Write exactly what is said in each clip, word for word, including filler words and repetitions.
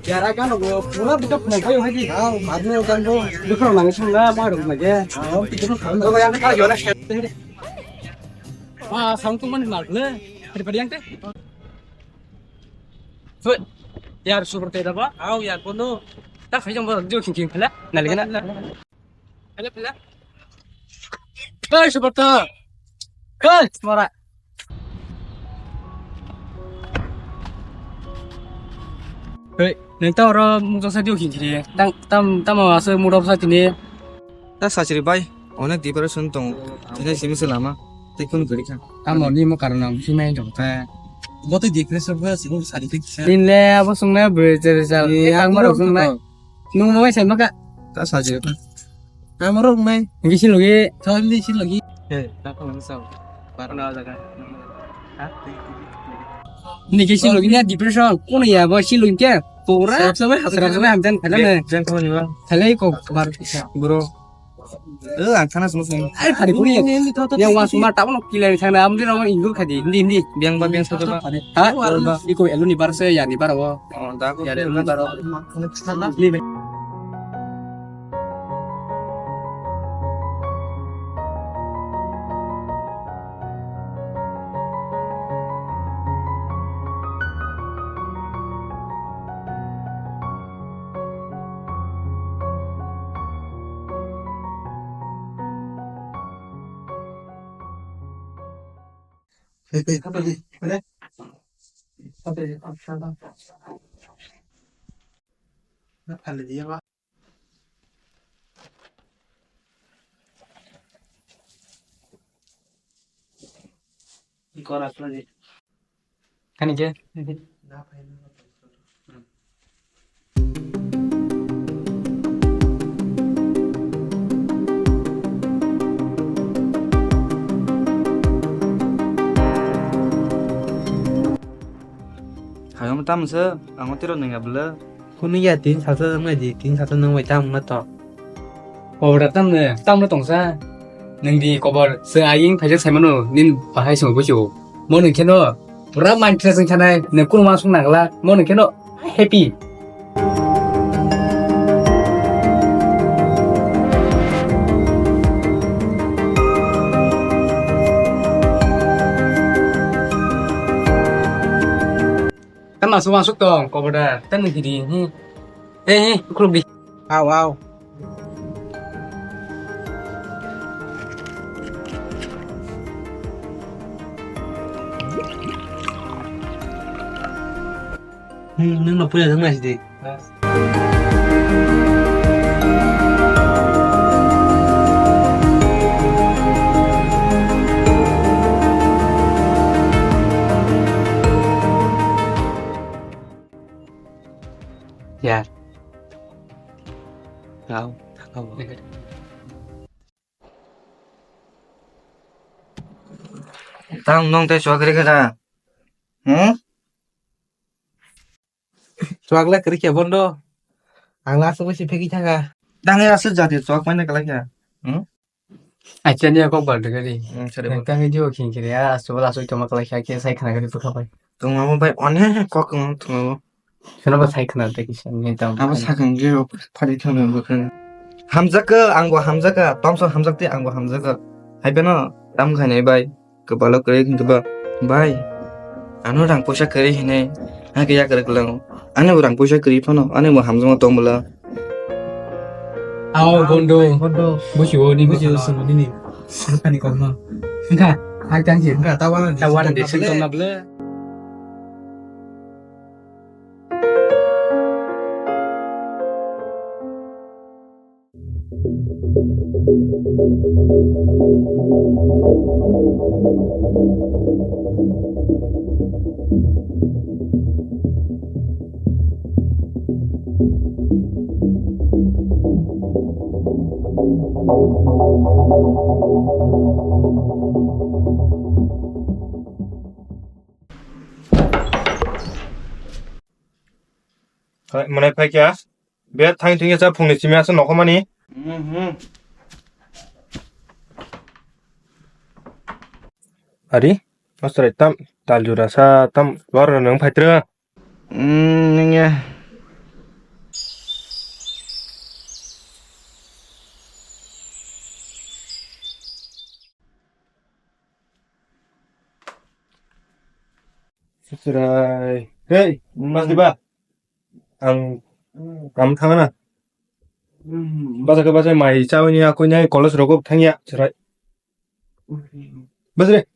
Yara kan go pura buka phone payo haji. Hao, madno kan go. Dukho nang sung na ma rung na ge. Hao, dukho kham. Go yang ka yo na. Wa sang tung man mar le. Hari pari yang te. Hoi. Yar super te da ba. Hao yar kono. Ta khai jong ba jo khing khing phala. Na le na. Hello, hello. Hey, Subrata. Hey, Mora. Hey, nang ta oro mukjak sa dio khini. Tang tam tam asa mura sa tini. Ta sachiri bai, onek depression tong. Tini simi se lama. Tei kun gari kha. Tamo ni mo karon ang simi tong ta. Bo tei depression ba sini sari tik sa. Tin le abo sung na bridge result. Ang maro sung na. Nung mo bai sai maka. Ta sachiri bai. Amorok nai. Ngi si logi. Thon ni si logi. He, ta ko lang sao. Parna jaga. Ha? Ngi si logi ni depression. Kono ya bo si logi ke. Pura. Sabsama sabsama hamtan khala ne. Jang ko ni ba. Khala ko bar. Bro. Eh, ang thana sunu sunu. Ai, phari phuri. Yang wa suma ta no kila ni thana amdi no indur khadi. Hindi hindi. Biang ba biang sa ba. Ha? Iko elu ni bar se ya ni bar wo. Oh, da ko. Ya, ya, ya. Kani ke? Hayung tam se, ang tiro nengya bela. Kunu ya tin sasa nang di tin sasa nang bai tam na to. Kobor da tam ne, tam no tongsa. Nang di kobor se aying phaijak sai mano, nin bahai song bujo. Mo nang kheno, pura man khe sing khanai, nang kunu ma sung nangla, mo nang kheno, happy. Tama su masuk tong, kobor da, tan ni kiri, hmm. Eh, eh, khuluk di. Au, au. Hmm, nung no puya thang nai sidi. Ya. Kau, kau. Tang nong tei chwk rikha da. Hmm? Chwk le kwrwi khe bondo. Ang le aswk bai se phegwi thangkha. Tang aswk jati chwk paina kwlai kha. Hmm? Acha ni kok bar de gari. Hmm, sari bo. Tang ni jo khing kiri ya, aswk bala aswk toma kwlai kha khe sai khna gari bwkha bai. Tongma bo bai onek kok tongma bo. Sono bo sai khna de kisa ni tam. Abo sakang ge phari thangna bwkha. Hamjak kha, ang bo hamjak kha, tomsok hamjak tei ang bo hamjak kha. Hai beno tam khainai bai. Kwbalo kwrwi hwnkhe ba, "Bai, ano rang puisa kwrwi hinwi hakhe yakarwi kwlango. Ani bo rang puisa kwrwi phano, ani bo hamjakma tong bwla." Ao bondo, bondo. Bujigo ni bujigo swngo nini. Swkani kokno. Wngkha, hai tang si. Wngkha, ta wana di. Ta wana di, sing tongna bwle. Hai, mwnai phai kha. Be thang thung ya cha phung ni simi asa nokho mani. Mhm. Ari, master tam tal jura sa tam war nang phai tra. Hmm, nungya. Sutrai. Hei, hmm, Mas Diba. Ang kam thangna. Hmm. Basa ke basa mai chawni akuni college rokok thangya, Sutrai. Bas re.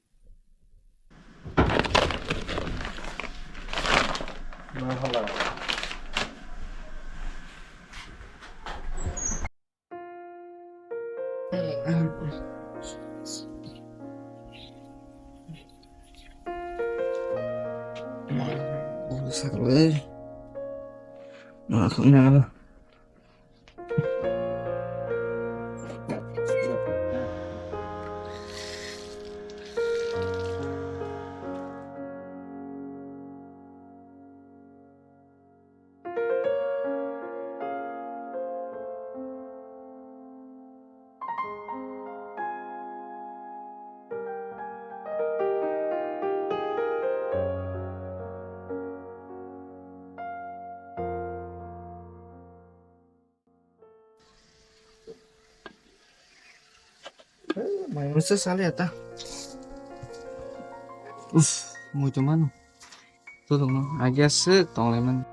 Sakle. Nah, aku nyala. Mai masa sale ata. Uf, muitu mano. Tolong no, agia se tong lai man.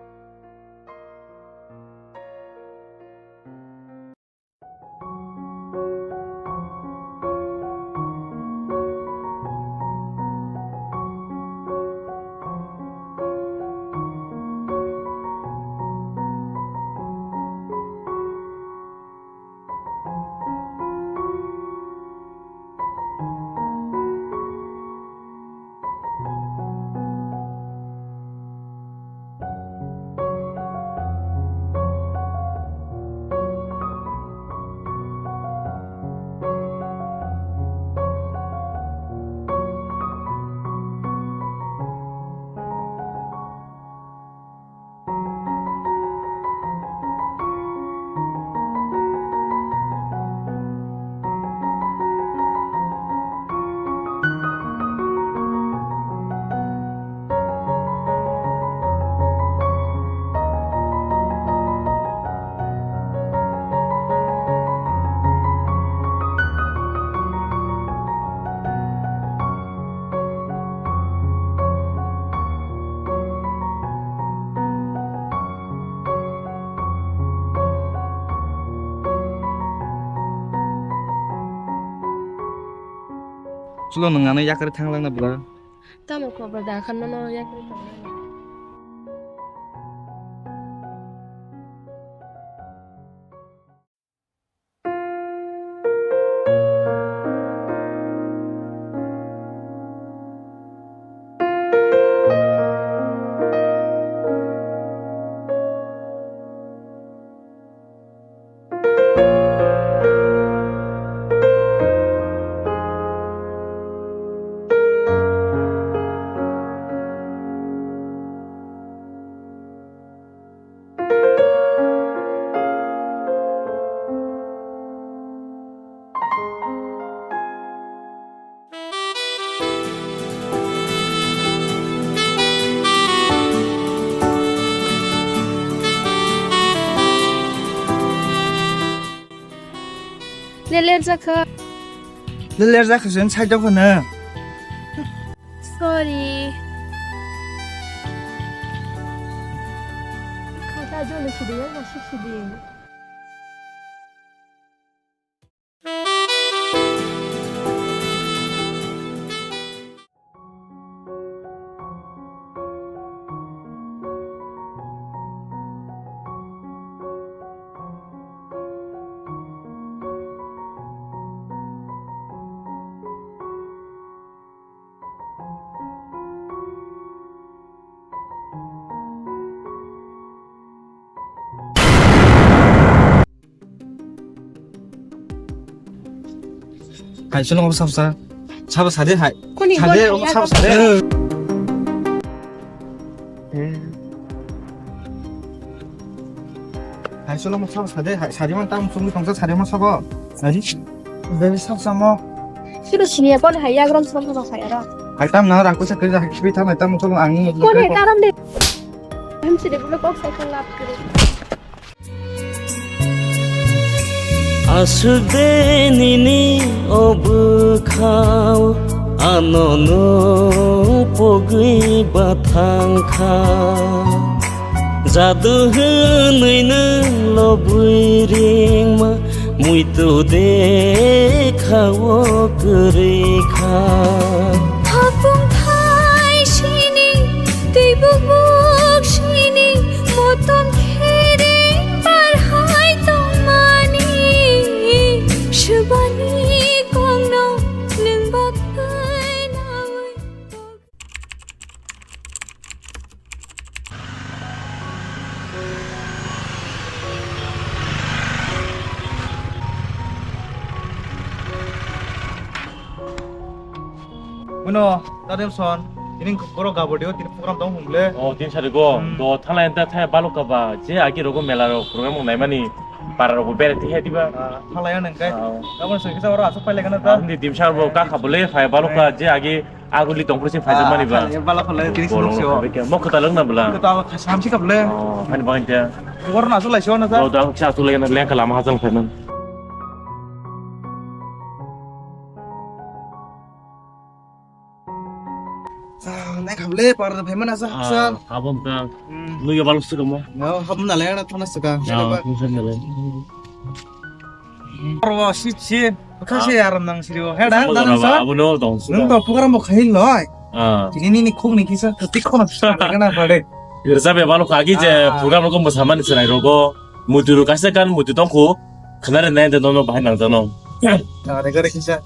Chulo nwng ano yakarwi thang langna bwla. Tamo khobor da khan nono yakarwi thang langna. Leler jakha. Leler jakha sen sai dokho na. Sorry. Khata jole sidi ya, masih sidi. Hai, solo sabo sa. Sabo sade hai. Kuni sade, bol sabo sade. Hai, solo sabo sade hai. Sadi man tam sung tongsa sade man sabo. Sadi. Bebe sabo samo. Sino sini ya kon hai ya grom sabo sabo hai ara. Hai tam na rang ko sa kri hai kibi tam hai tam solo ang. Kon hai taram de. Hamsini bulo kok sai khe love kwrwi. Aswk de nini o bwkhao ano nwng pogwi bathang kha. Jadu hwnwi nwng lobwi ringma, muitu de kha-o kwrwi kha. Hapung thai sini, twi bubuk sini, motom khereng bar hai tongmani, swbani kongno nwng baknai naui. Bueno, Tadem son, tini borok gabor dio, tini program tong hum le. Oh, tin sari go. Hmm. Do thalai anta thai balok ka ba, je agi rogo mela ro program naimani para rogo bere ti he diba. Ah, thalai ang nang kai. Ah. Gabor soi kisa oro asok pai lekana ta. Hindi dimsa bo ka kha bole phai balok ka, je agi Aguli tongphuru sing phaijak mani ba. Ah, bala phalai tini borok sinuk sio. Mo khata lwng na bwla. Khata samsi kap le. Oh, hani bang ja. Bor na sulai sio na ta. Oh, da kisa sulai na lengka lama hajang phaiman. Ah, nai khap le par phaiman asa. Ah, sal. Abom ka. Hmm. Nui ya balus tu mo. Ya, hab na le na thana saka. Ya, thana saka le. Oro si si, kha se aram nang siri o. He da, da nang sa? Abo no tong su. Nang to program bo khai loi. Ah. Tini ni ni khung ni kisa, tik khona sa, kana pare. Rwchap ya balok kha agi je program rogo mwsamani chwrai rogo. Muitu ro kaisa gan muitu tongkhu. Khna re nai de nono bahai nang jano. Are gare kisa.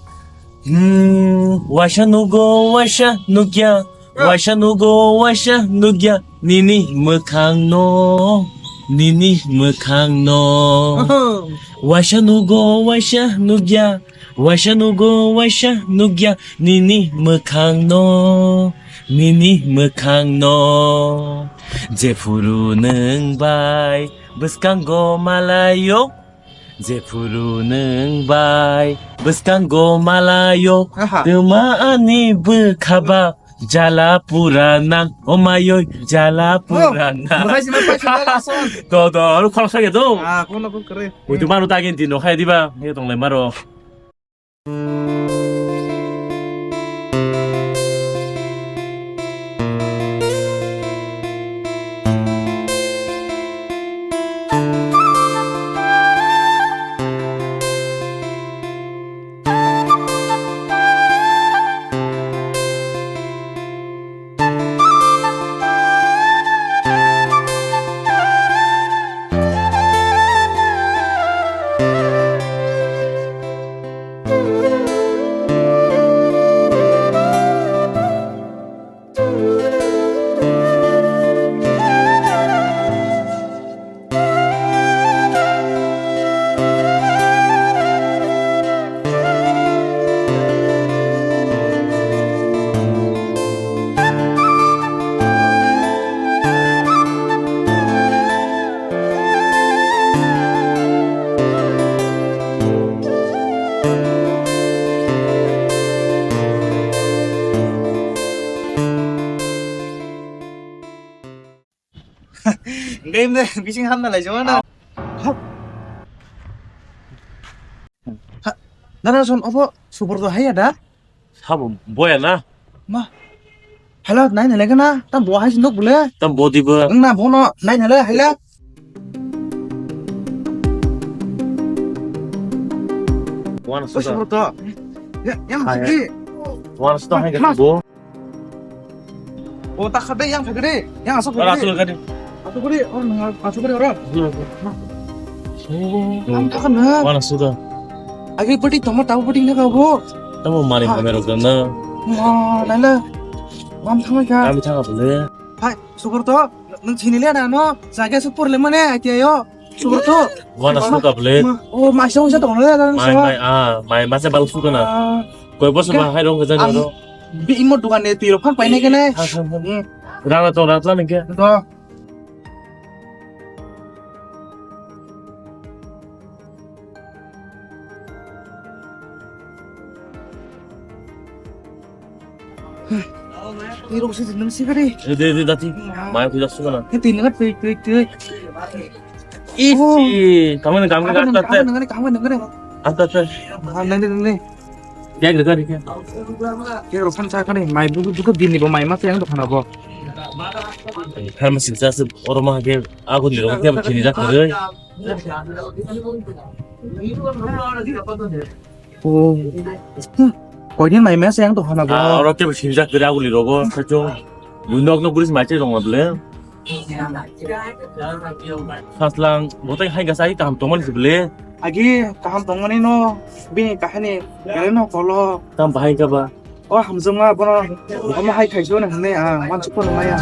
Hmm, waisa nugo, waisa nugya. Waisa nugo, waisa nugya, nini mwkhang no, nini mwkhang no. Oho. Waisa nugo, waisa nugya, waisa nugo, waisa nugya, nini mwkhang no, nini mwkhang no. Jephuru nwng bai bwskango malayo, jephuru nwng bai bwskango malayo, aha, twma ani bwkha ba jala pura nang, o mayoi jala pura nang. Bwkhai sima pai sima la son. To, to, aro khoroksa ge do. Ah, kono ko kre. Muitu mano ta gin tin no khai diba, he tong lai maro. Game de bising hamna lai jona. Nana son obo super do haya da? Sabo boya na. Ma. Hello, nai nai lekana. Tam bo hai nok bule. Tam bo di bo. Nang na bono nai nai le hai le. Wan suda. Super do. Ya, yang sigi. Wan suda hai ga bo. O ta kha de, yang thagre, yang asok ora thagre. Asok gari. Asok gari, or nang asok gari ora. Hmm. Ang ta kha na. Wana suda. Agi pati tamo tamo pati na ka bo. Tamo mari pame rok na. Ma, nala. Mam thang ka. Kami thang apa le? Hai, super to. Nang chini le na no. Jaga super le mane atia yo. Subrato. Wana suka ble. O mai song sa tong le dan mai sa. Mai ah mai masa bal suka na. Koi bos ma hai rong kejan ro. Bi imo dukan ne tiro phang pai ne kene. Rana to rat la nengke. To. Twi rok se nung si kare. Eh, de, de, dati. Mai kuja suka na. Twi nung twi, twi, twi. Isi, kamu ni kamu ni Kamu nung, kamu nung, kamu nung, kamu nung. Asta, asta. Ah, nang de, nang de. Kek de, kek de. Kek rok san sa kare, mai bu, bu, bu, bini bo mai ma se yang dokan bo. Pharmacy sa se, oro ma ke, aku ni rok ke, chini jak kare. Oh. Koidin mai mesa yang to hana bo. Ah, oro tebo sinjak kiri aguli rogo, kachung. Bunok no guris mai che rong ble. Saslang, botai hai gasa ai kaham tongmani se ble. Agi kaham tongmani no, bini kahani gare no kolo. Tam bahai ka ba. O hamjongma bono, omo hai khaiso na hne, ah, manchuk kono maya.